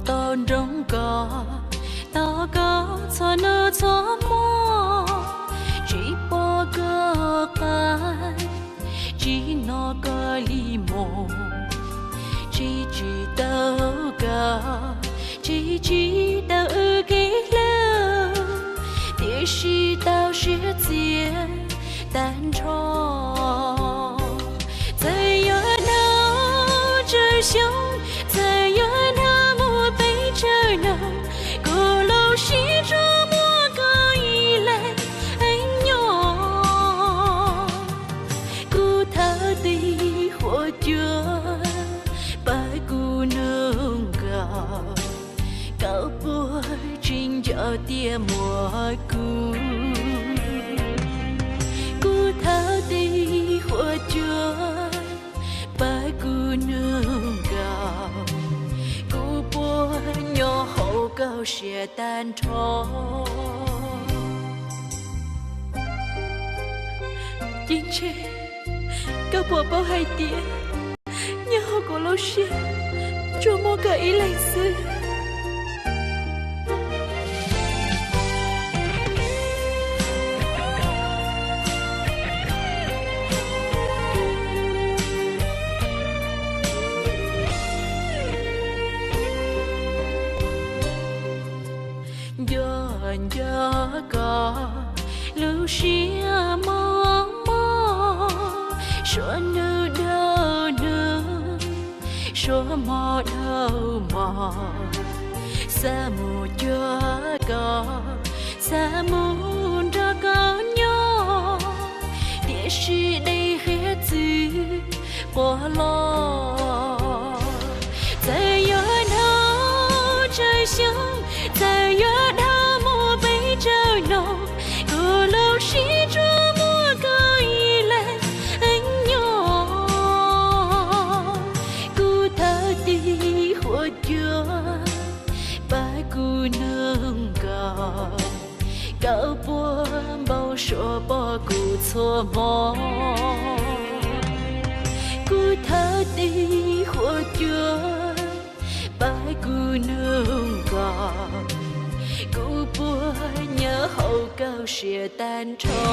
tau nrog koj, tos koj txhua hnub txhua hmo, tsis pom koj qab, tsis hnov koj li mus, tsis tsis tau koj, tsis tsis tau wb kev hlub, tiam sis tau siab txias tag nrho. Txawm yuav dhau tsawg xyoo, txawm yuav dhau muaj pes tsawg no, kuv lub siab tsuas muaj koj ib leeg nyob. Kuv thov tig huab cua pab kuv nug nkaus, koj puas tseem nco tias muaj kuv. Kuv thov tig huab cua pab kuv nug nkaus, kuv puas nyob hauv koj siab tag nrho. Ceeb Tsheej, koj puas paub hais tias nyob hauv kuv lub siab tsuas muaj koj ib leeg xwb. Nco nco koj lub siab mos mos, suav nug dhau nug, suav hmo dhau hmo, xav mus cuag koj, xav mus nrog koj nyob, tiam sis dej hiav txwv quas los. Txawm yuav dhau tsawg xyoo, txawm yuav dhau muaj pes tsawg no, kuv lub siab tsuas muaj koj ib leeg nyob. Kuv thov tig huab cua pab kuv nug nkaus, koj puas npau suav pom kuv txhua hmo. Kuv thov tig huab cua pab kuv nug nkaus, kuv puas nyob hauv koj siab tag nrho.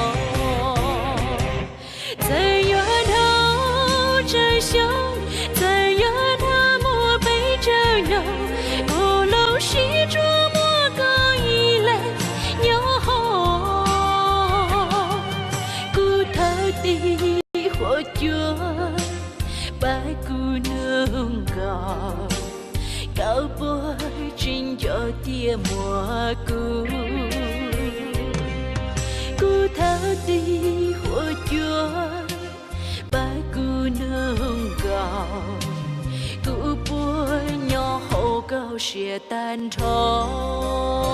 Txawm yuav dhau tsawg xyoo, txawm yuav dhau muaj pes tsawg no, kuv lub siab tsuas muaj koj ib leeg nyob hauv. Kuv thov tig huab cua pab kuv nug nkaus, koj puas tseem nco tias muaj kuv. Kuv thov tig huab cua pab kuv nug nkaus, kuv puas nyob hauv koj siab tag nrho.